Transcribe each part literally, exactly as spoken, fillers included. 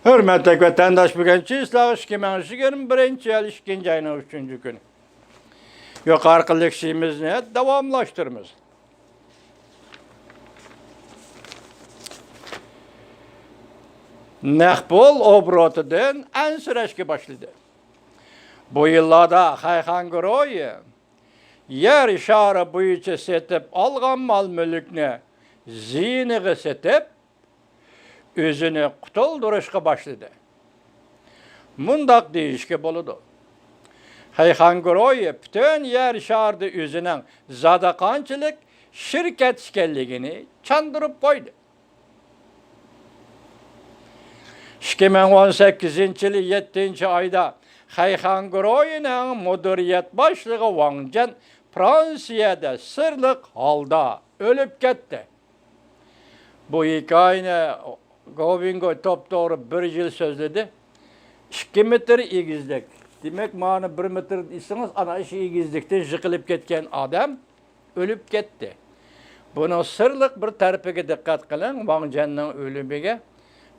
ھۆرمەتلىك ۋەتەنداش، بۈگۈن چىسلاغ ئىككى مىڭ يىگىرمە بىرىنچى يىل ئىككىنچى ئاينىڭ ئۈچىنچى كۈنى. يۇقىرىقى لېكسىيىمىزنى داۋاملاشتۇرىمىز. نەق پۇل ئوبوروتىدىن ئەنسىرەشكە باشلىدى. بۇ يىللاردا خەيخاڭ گۇرۇھى يەر شارى بويىچە سېتىپ ئالغان مال-مۈلۈكنى زىيىنىغا سېتىپ، ئۆزىنى قۇتۇلدۇرۇشقا باشلىدى. مۇنداق دېيىشكە بولىدۇ، خەيخاڭ گۇرۇھى پۈتۈن يەر شارىدا ئۆزىنىڭ زادى قانچىلىك شىركەت ئىكەنلىكىنى چاندۇرۇپ قويدى. ئىككى مىڭ ئون سەككىزىنچى يىلى يەتتىنچى ئايدا خەيخاڭ گۇرۇھىنىڭ مۇدىرىيەت باشلىقى ۋاڭ جيەن فرانسىيەدە سىرلىق ھالدا ئۆلۈپ كەتتى. بۇ ھېكايىنى گوۋىنگوي توپتوغرا بىر يىل سۆزلىدى. ئىككى مېتىر ئېگىزلىك. دېمەك، مانا بىر مېتىر دېسىڭىز، ئانا شۇ ئېگىزلىكتىن يىقىلىپ كەتكەن ئادەم ئۆلۈپ كەتتى. بۇنىڭ سىرلىق بىر تەرىپىگە دىققەت قىلىڭ، ۋاڭ جيەننىڭ ئۆلۈمىگە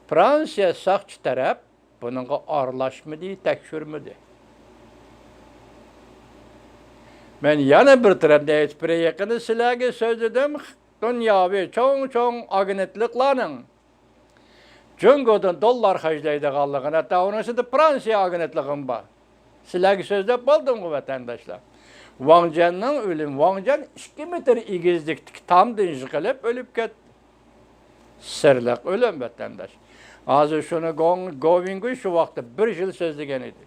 فرانسىيە ساقچى تەرەپ بۇنىڭغا ئارىلاشمىدى، تەكشۈرمىدى. مەن يەنە بىر تەرەپنى ئېيتىپ بېرەي، يېقىندا سىلەرگە سۆزلىدىم، دۇنياۋى چوڭ-چوڭ ئاگېنتلىقلارنىڭ جۇڭگودىن دوللار خەجلەيدىغانلىقىنى، ھەتتا ئۇنىڭ ئىچىدە فرانسىيە ئاگېنتلىقىمۇ بار. سىلەرگە سۆزلەپ بولدۇمغۇ، ۋەتەنداشلار؟ ۋاڭ جيەننىڭ ئۆلۈمى، ۋاڭ جيەن ئىككى مېتىر ئېگىزلىكتىكى تامدىن يىقىلىپ ئۆلۈپ كەتتى. سىرلىق ئۆلۈم، ۋەتەنداش. ھازىر شۇنى گوڭ-، گوۋىنگوي شۇ ۋاقىتتا بىر يىل سۆزلىگەن ئىدى.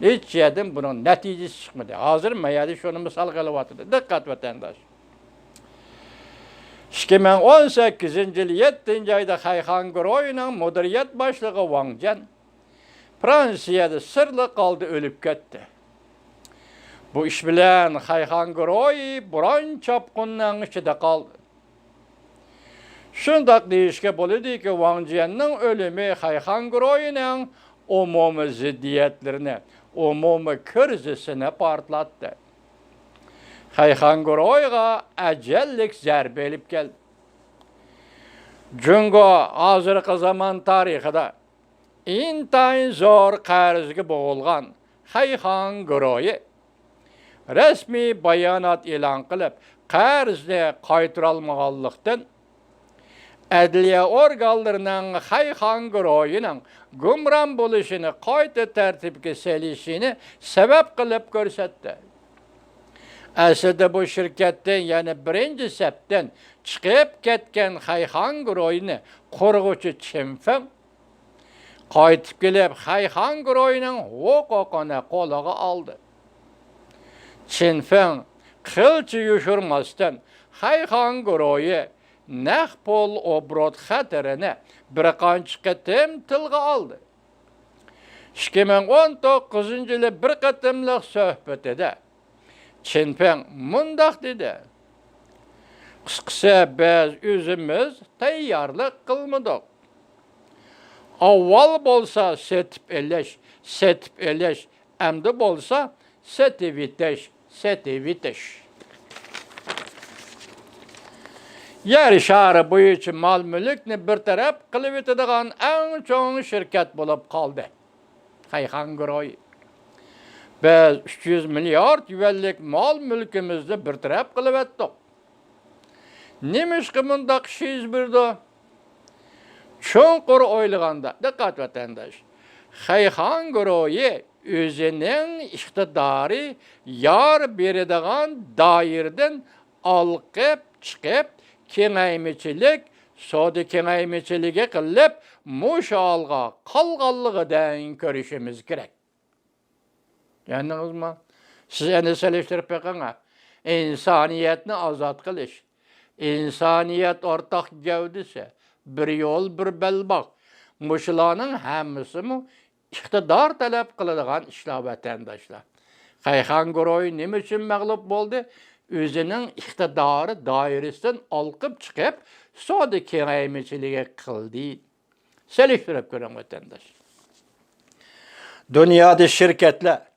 ھېچ يەردىن بۇنىڭ نەتىجىسى چىقمىدى. ھازىر ما يەردە شۇنى مىسال قىلىۋاتىدۇ. دىققەت، ۋەتەنداش. ئىككى مىڭ ئون سەككىزىنچى يىلى يەتتىنچى ئايدا خەيخاڭ گۇرۇھىنىڭ مۇدىرىيەت باشلىقى ۋاڭ جيەن فرانسىيەدە سىرلىق ھالدا ئۆلۈپ كەتتى. بۇ ئىش بىلەن خەيخاڭ گۇرۇھى بوران-چاپقۇننىڭ ئىچىدە قالدى. شۇنداق دېيىشكە بولىدۇكى، ۋاڭ جيەننىڭ ئۆلۈمى خەيخاڭ گۇرۇھىنىڭ ئومۇمىي زىددىيەتلىرىنى، ئومۇمىي كىرىزىسىنى پارتلاتتى. خەيخاڭ گۇرۇھىغا ئەجەللىك زەربە ئېلىپ كەلدى. جۇڭگو ھازىرقى زامان تارىخىدا ئىنتايىن زور قەرزگە بوغۇلغان خەيخاڭ گۇرۇھى رەسمىي بايانات ئېلان قىلىپ، قەرزنى قايتۇرالمىغانلىقتىن، ئەدلىيە ئورگانلىرىنىڭ خەيخاڭ گۇرۇھىنىڭ گۇمران بولۇشىنى قايتا تەرتىپكە سېلىشىنى سەۋەب قىلىپ كۆرسەتتى. ئەسلىدە بۇ شىركەتتىن، يەنى بىرىنچى سەپتىن چىقىپ كەتكەن خەيخاڭ گۇرۇھىنى قۇرغۇچى چىن فېڭ قايتىپ كېلىپ، خەيخاڭ گۇرۇھىنىڭ ھوقۇقىنى قولىغا ئالدى. چىن فېڭ قىلچە يوشۇرماستىن، خەيخاڭ گۇرۇھى نەق پۇل ئوبوروت خەتىرىنى بىر قانچە قېتىم تىلغا ئالدى. ئىككى مىڭ ئون توققۇزىنچى يىلى بىر قېتىملىق سۆھبىتىدە چىن فېڭ مۇنداق دېدى: «قىسقىسى، بىز ئۆزىمىز تەييارلىق قىلمىدۇق. ئاۋۋال بولسا سېتىپ ئېلىش، سېتىپ ئېلىش، ئەمدى بولسا سېتىۋېتىش، سېتىۋېتىش.» يەر شارى بويىچە مال-مۈلۈكنى بىر تەرەپ قىلىۋېتىدىغان ئەڭ چوڭ شىركەت بولۇپ قالدى خەيخاڭ گۇرۇھى. بىز ئۈچ يۈز مىليارد يۈەنلىك مال-مۈلكىمىزنى بىر تەرەپ قىلىۋەتتۇق. نېمىشقا مۇنداق ئىش يۈز بېرىدۇ؟ چوڭقۇر ئويلىغاندا، دىققەت ۋەتەنداش، خەيخاڭ گۇرۇھى ئۆزىنىڭ ئىقتىدارى يار بېرىدىغان دائىرىدىن ئالقىپ چىقىپ، كېڭەيمىچىلىك، سودا كېڭەيمىچىلىكى قىلىپ، مۇشۇ ھالغا قالغانلىقىدىن كۆرۈشىمىز كېرەك. چۈشەندىڭىزمۇ؟ سىز ئەنە سېلىشتۇرۇپ بېقىڭ. ئىنسانىيەتنى ئازاد قىلىش، ئىنسانىيەت ئورتاق گەۋدىسى، بىر يول، بىر بەلباغ. مۇشۇلارنىڭ ھەممىسىمۇ ئىقتىدار تەلەپ قىلىدىغان ئىشلار، ۋەتەنداشلار. خەيخاڭ گۇرۇھى نېمە ئۈچۈن مەغلۇپ بولدى؟ ئۆزىنىڭ ئىقتىدارى دائىرىسىدىن ئالقىپ چىقىپ، سودا كېڭەيمىچىلىكى قىلدى. سېلىشتۇرۇپ كۆرۈڭ، ۋەتەنداش. دۇنيادا شىركەتلەر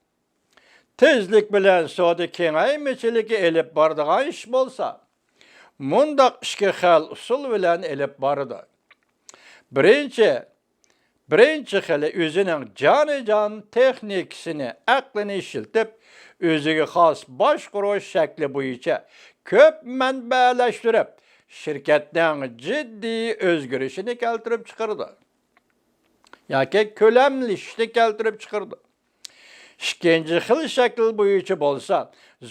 تېزلىك بىلەن سودا كېڭەيمىچىلىكى ئېلىپ بارىدىغان ئىش بولسا، مۇنداق ئىككى خىل ئۇسۇل بىلەن ئېلىپ بارىدۇ. بىرىنچى، بىرىنچى خىلى ئۆزىنىڭ جانىجان تېخنىكىسىنى، ئەقلىنى ئىشلىتىپ، ئۆزىگە خاس باشقۇرۇش شەكلى بويىچە كۆپ مەنبەلەشتۈرۈپ، شىركەتنىڭ جىددىي ئۆزگىرىشىنى كەلتۈرۈپ چىقىرىدۇ ياكى كۆلەملىشىشنى كەلتۈرۈپ چىقىرىدۇ. ئىككىنچى خىل شەكىل بويىچە بولسا،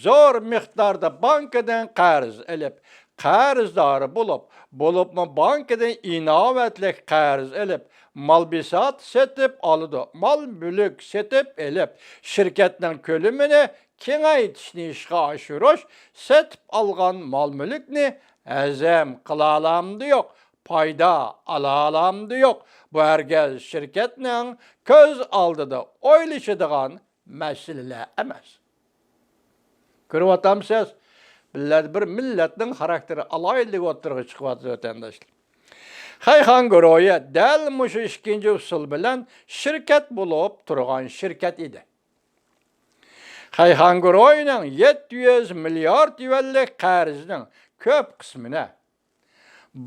زور مىقداردا بانكىدىن قەرز ئېلىپ، قەرزدار بولۇپ، بولۇپمۇ بانكىدىن ئىناۋەتلىك قەرز ئېلىپ، مال بىسات سېتىپ ئالىدۇ، مال مۈلۈك سېتىپ ئېلىپ، شىركەتنىڭ كۆلىمىنى كېڭەيتىشنى ئىشقا ئاشۇرۇش، سېتىپ ئالغان مال مۈلۈكنى ھەزىم قىلالامدۇ يوق، پايدا ئالالامدۇ يوق، بۇ ھەرگىز شىركەتنىڭ كۆز ئالدىدا ئويلىشىدىغان مەسىلىلەر ئەمەس. كۆرۈۋاتامسىز؟ بىللە بىر مىللەتنىڭ خاراكتېرى ئالاھىدىلىكى ئوتتۇرىغا چىقىۋاتىدۇ، ۋەتەنداشلار. خەيخان گۇرۇھى دەل مۇشۇ ئىككىنچى ئۇسۇل بىلەن شىركەت بولۇپ تۇرغان شىركەت ئىدى. خەيخان گۇرۇھىنىڭ يەتتە يۈز مىليارد يۈەنلىك قەرزىنىڭ كۆپ قىسمىنى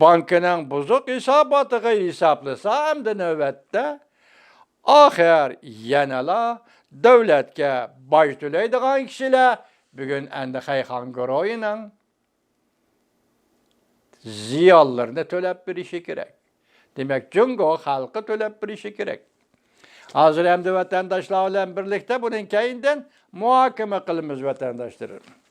بانكىنىڭ بۇزۇق ھېساباتىغا ھېسابلىسا، ئەمدى نۆۋەتتە ئاخىر يەنىلا دۆلەتكە باج تۆلەيدىغان كىشىلەر بۈگۈن ئەمدى خەيخان گۇرۇھىنىڭ زىيانلىرىنى تۆلەپ بېرىشى كېرەك. دېمەك، جۇڭگو خەلقى تۆلەپ بېرىشى كېرەك. ھازىر ئەمدى ۋەتەنداشلار بىلەن بىرلىكتە بۇنىڭ كەينىدىن مۇھاكىمە قىلىمىز، ۋەتەنداشلىرىم.